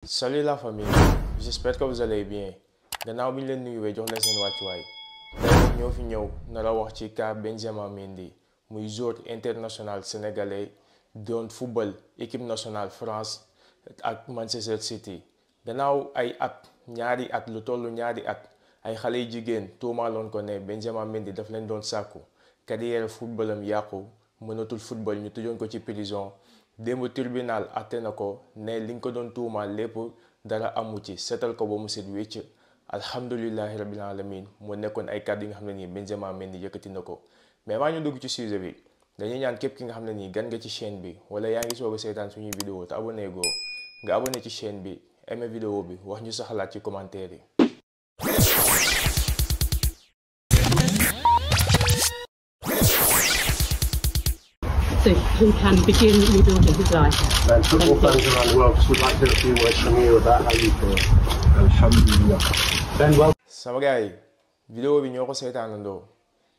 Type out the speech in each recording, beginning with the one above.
Salut la famille, j'espère que vous allez bien. Gannaaw bi ñu leen nuyuwee jox leen seen wàccuwaay tey ñoo fi ñëw nar a wax ci cas Benjamin Mendy muy joueur international sénégalais doon football équipe nationale France ak Manchester City. Gannaaw ay at ñaari at lu tollu ñaari at ay xale yu jigéen tuumaaloon ko ne Benjamin Mendy daf leen doon sàkku carrière footballam yàqu mënatul football ñu tëjoon ko ci prison. démb tribunal àtte na ko ne li nga ko doon tuumaal lépp dara amu ci seetal ko ba mu set wécc alhamdulillahi rabbil alamin moo nekkoon ay kàddu yi nga xam ne nii Benjamin Mendy yëkkati na ko. mais maa ñu dugg ci sujet bi dañuy ñaan képp ki nga xam ne nii gan nga ci chaîne bi wala yaa ngi soog a seetaan suñuy vidéo te abonné goo nga abonné ci chaîne bi aimé vidéo bi wax ñu sa xalaat ci commentaire yi. So he can begin rebuilding his life. And football fans around the world just would like to hear a few words from you about how you feel. Alhamdulillah. Ben, well. sama gars yi vidéo bi ñoo ko seetaanandoo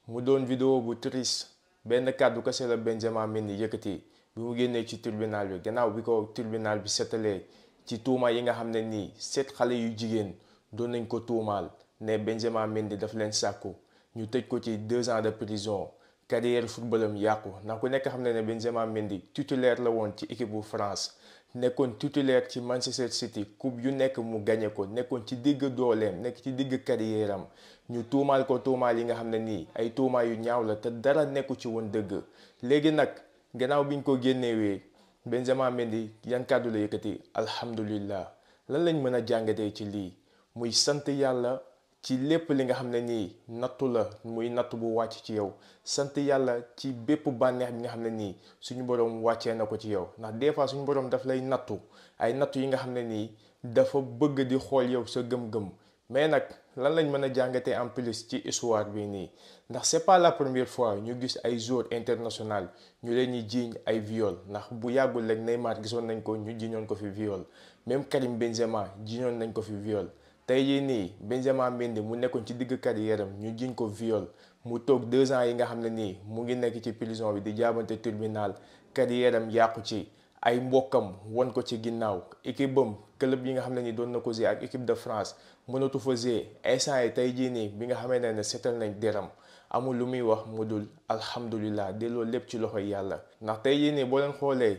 mu doon vidéo bu triste benn kàddu kese la Benjamin Mendy yëkkati bi mu génnee ci tribunal bi gannaaw bi ko tribunal bi setalee ci tuuma yi nga xam ne nii 7 xale yu jigéen doon nañ ko tuumaal ne Benjamin Mendy daf leen sàkku ñu tëj ko ci 2 ans de prison. carrière footballam yàqu ndax ku nekk xam ne Benjamin Mendy titulaire la woon ci équipe bu France nekkoon titulaire ci Manchester City coupe yu nekk mu gagné ko nekkoon ci digg dooleem nekk ci digg carrière am ñu tuumaal ko tuumaal yi nga xam ne nii ay tuumaal yu ñaaw la te dara nekku ci woon dëgg. léegi nag gannaaw biñ ko génnewee Benjamin Mendy yan kàddu la yëkkati alhamdulillah lan lañ mën a jàngatee ci lii muy sant yàlla. ci lépp li nga xam ne nii nattu la muy nattu bu wàcc ci yow sant yàlla ci bépp bànneex bi nga xam ne nii suñu borom wàccee na ko ci yow ndax des fois suñu borom daf lay nattu ay nattu yi nga xam ne nii dafa bëgg di xool yow sa gëm-gëm. mais nag lan lañ mën a jàngatee en plus ci histoire bi nii ndax c'est pas la première fois ñu gis ay joueurs international ñu leen ñi jiiñ ay viol ndax bu yàggul rek Neymar gisoon nañ ko ñu jiiñoon ko fi viol même Karim Benzema jiiñoon nañ ko fi viol. tey jii nii Benjamin Mendy mu nekkoon ci digg carrière am ñu jiñ ko viol mu toog 2 ans yi nga xam ne nii mu ngi nekk ci prison bi di jaabante tribunal carrière am yàqu ci ay mbokkam won ko ci ginnaaw équipe am club yi nga xam ne nii doon na ko jouer ak équipe de France mënatu fa jouer instant yi tey jii nii bi nga xamee ne seetal nañ deram amul lu muy wax mu dul alhamdulillah delloo lépp ci loxoy yàlla. ndax tey jii nii boo leen xoolee.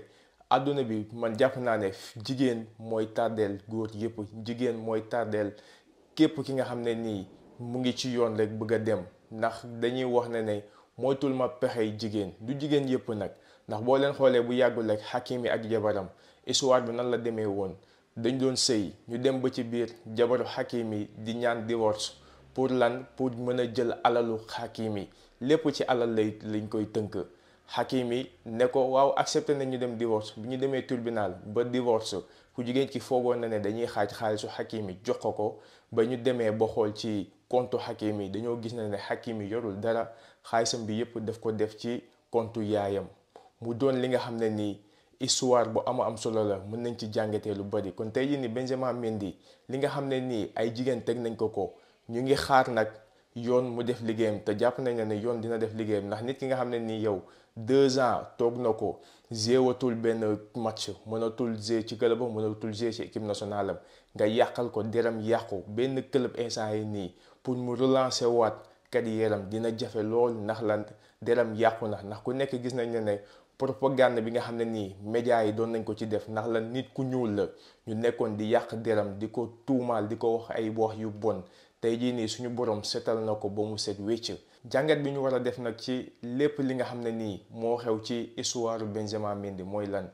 àdduna bi man jàpp naa ne jigéen mooy tardeel góor yëpp jigéen mooy tardeel képp ki nga xam ne nii mu ngi ci yoon rek bëgg a dem ndax dañuy wax ne moytul ma pexey jigéen du jigéen yëpp nag ndax boo leen xoolee bu yàggul rek Hakimi ak jabaram histoire bi nan la demee woon dañ doon sëy ñu dem ba ci biir jabaru Hakimi di ñaan divorce pour lan pour mën a jël alalu Hakimi lépp ci alal lañ koy tënk. Hakimi ne ko waaw accepté nañ ñu dem divorce bi ñu demee tribunal ba divorce ku jigéen ki foogoon na ne dañuy xaaj xaalisu Hakimi jox ko ba ñu demee ba xool ci compte Hakimi dañoo gis na ne Hakimi yorul dara xaalisam bi yëpp daf ko def ci compte yaayam mu doon li nga xam ne nii histoire bu am solo la mën nañ ci jàngatee lu bari. kon tey jii ni Benjamin Mendy li nga xam ne nii ay jigéen teg nañ ko ñu ngi xaar nag yoon mu def liggéeyam te jàpp nañ ne yoon dina def liggéeyam ndax nit ki nga xam ne nii yow 2 ans toog na ko géewatul benn match mënatul gérer ci club am mënatul gérer ci équipe nationale am nga yàqal ko deram yàqu benn club instant yi nii pour mu relancer waat carrière am dina jafe lool ndax lan deram yàqu na ndax ku nekk gis nañ ne propagande bi nga xam ne nii médias yi doon nañ ko ci def ndax lan nit ku ñuul la ñu nekkoon di yàq deram di ko tuumaal di ko wax ay wax yu bon. tey jii nii suñu borom setal na ko ba mu set wécc jàngat bi ñu war a def nag ci lépp li nga xam ne nii moo xew ci histoire Benjamin Mendy mooy lan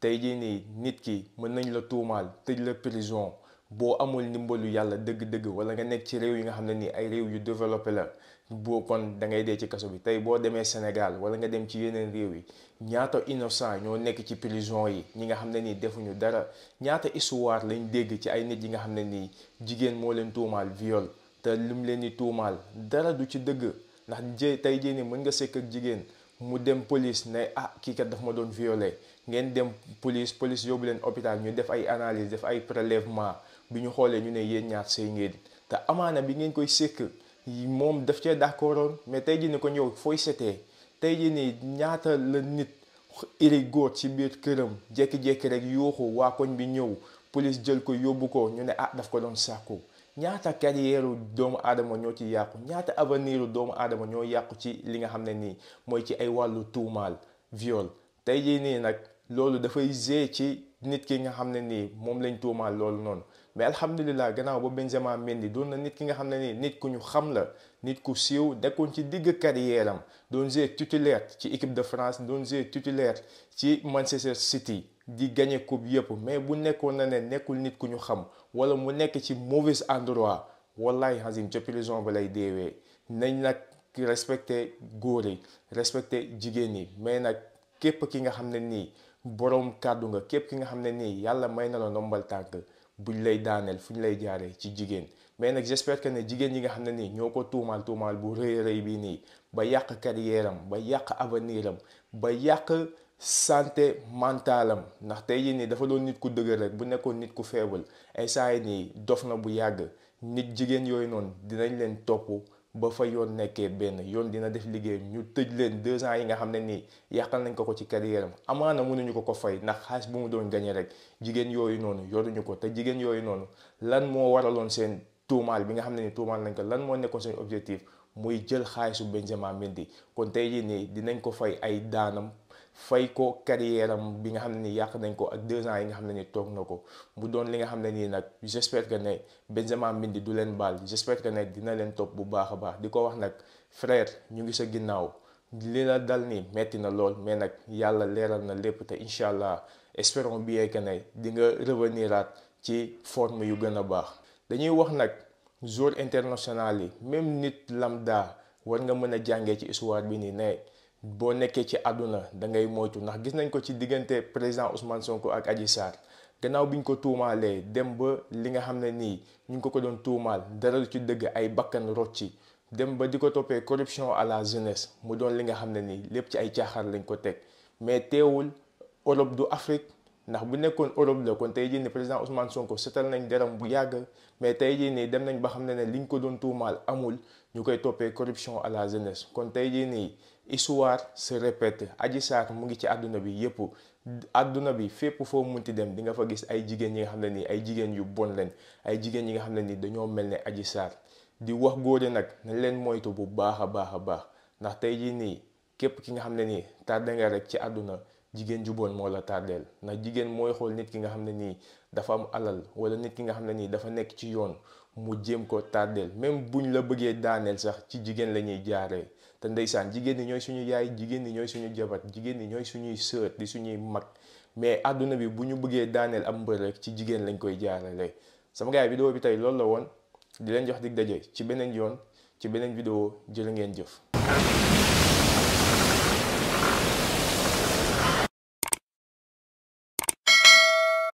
tey jii nii nit ki mën nañ la tuumaal tëj la prison boo amul ndimbalu yàlla dëgg-dëgg wala nga nekk ci réew yi nga xam ne nii ay réew yu développé la boo kon da ngay dee ci kaso bi. tey boo demee Sénégal wala nga dem ci yeneen réew yi ñaata innocent ñoo nekk ci prison yi ñi nga xam ne nii defuñu dara ñaata histoire lañ dégg ci ay nit yi nga xam ne nii jigéen moo leen tuumaal viol te lim leen di tuumaal dara du ci dëgg ndax tey jii nii mën nga sekk ak jigéen mu dem police ne kii kat daf ma doon violé ngeen dem police yóbbu leen hôpital ñu def ay analyse def ay prélèvement bi ñu xoolee ñu ne yéen ñaar sëy ngeen te amaana bi ngeen koy sekk moom daf cee d'accordoon mais tey jii nii ko ñëw fooy setee tey jii nii ñaata la nit iri góor ci biir këram jékki-jékki rek yuuxu waa koñ bi ñëw police jël ko yóbbu ko ñu ne daf ko doon sàkku. ñaata carrière doomu aadama ñoo ci yàqu, ñaata avenir doomu aadama ñoo yàqu ci li nga xam ne nii mooy ci ay wàllu tuumaal viol. tey jii nii nag loolu dafay gée ci nit ki nga xam ne nii moom lañ tuumaal loolu noonu. mais alhamdulilah gannaaw ba Benjamin Mendy doon na nit ki nga xam ne nii nit ku ñu xam la, nit ku siiw, nekkoon ci digg carrière am, doon jouer titulaire ci équipe de France, doon jouer titulaire ci Manchester City di gagné coupe yëpp. mais bu nekkoon na ne nekkul nit ku ñu xam wala mu nekk ci mauvais endroit, wallahi hazim ca prison ba lay deewee. nañ nag respecté góor yi, respecté jigéen yi, mais nag képp ki nga xam ne nii boroom kàddu nga, képp ki nga xam ne nii yàlla may na la ndombal tànk, buñ lay daaneel fu ñu lay jaaree ci jigéen. mais nag j'espère que ne jigéen yi nga xam ne nii ñoo ko tuumaal bu rëy bii nii ba yàq carrière am, ba yàq avenir am, ba yàq santé mentale am. ndax tey jii nii dafa doon nit ku dëgër rek, bu nekkoon nit ku faible ay saa yi nii dof na bu yàgg. nit jigéen yooyu noonu dinañ leen topp ba fa yoon nekkee benn yoon, dina def liggéey ñu tëj leen 2 ans yi nga xam ne nii yàqal nañ ko ci carrière am. amaana mënuñu ko fay ndax xaalis bu mu doon gañe rek jigéen yooyu noonu yoruñu ko. te jigéen yooyu noonu lan moo waraloon seen tuumaal bi nga xam ne ni tuumaal nañ ko, lan moo nekkoon seen objectif, muy jël xaalisu Benjamin Mendy. kon tey jii nii dinañ ko fay ay daanam, fay ko carrière am bi nga xam ne ni yàq nañ ko ak 2 ans yi nga xam ne ni toog na ko. mu doon li nga xam ne nii nag j'espère que ne Benjamin Mendy du leen baal, j'espère que ne dina leen topp bu baax a baax. di ko wax nag frère, ñu ngi sa ginnaaw, li la dal nii metti na lool, mais nag yàlla leeral na lépp te incha allah espérons bien que ne di nga reveniraat ci forme yu gën a baax. dañuy wax nag joueur international yi, même nit lambda war nga mën a jàngee ci histoire bi nii ne boo nekkee ci àdduna da ngay moytu. ndax gis nañ ko ci diggante président Ousmane Sonko ak Adji Sarr, gannaaw bi ñu ko tuumaalee dem ba li nga xam ne nii ñu ngi ko doon tuumaal dara ci dëgg, ay bakkan rocci, dem ba di ko toppee corruption à la jeunesse, mu doon li nga xam ne nii lépp ci ay caaxaar lañ ko teg. mais teewul Europe du Afrique, ndax bu nekkoon Europe la kon tey jii nii président Ousmane Sonko setal nañ deram bu yàgg. mais tey jii nii dem nañ ba xam ne ne liñ ko doon tuumaal amul, ñu koy toppee corruption à la jeunesse. kon tey jii nii histoire se répète. Adji Sarr mu ngi ci àdduna bi yëpp, àdduna bi fépp foo munti dem di nga fa gis ay jigéen yi nga xam ne nii ay jigéen yu bon leen, ay jigéen yi nga xam ne nii dañoo mel ne Adji Sarr. di wax góor yi nag nañ leen moytu bu baax a baax ndax tey jii nii képp ki nga xam ne nii tardé nga rek ci àdduna, jigéen ju bon moo la tardeel. ndax jigéen mooy xool nit ki nga xam ne nii dafa am alal wala nit ki nga xam ne nii dafa nekk ci yoon, mu jéem ko tardeel. même buñ la bëggee daaneel sax ci jigéen la ñuy jaaree. te ndeysaan jigéen ñi ñooy suñu yaay, jigéen ñi ñooy suñu jabar, jigéen ñi ñooy suñuy sœur di suñuy mag. mais àdduna bi bu ñu bëggee daaneel am mbër rek ci jigéen lañ koy jaarale. sama gars yi vidéo bi tey loolu la woon, di leen jox dig daje ci beneen yoon ci beneen vidéo. jërë ngeen jëf.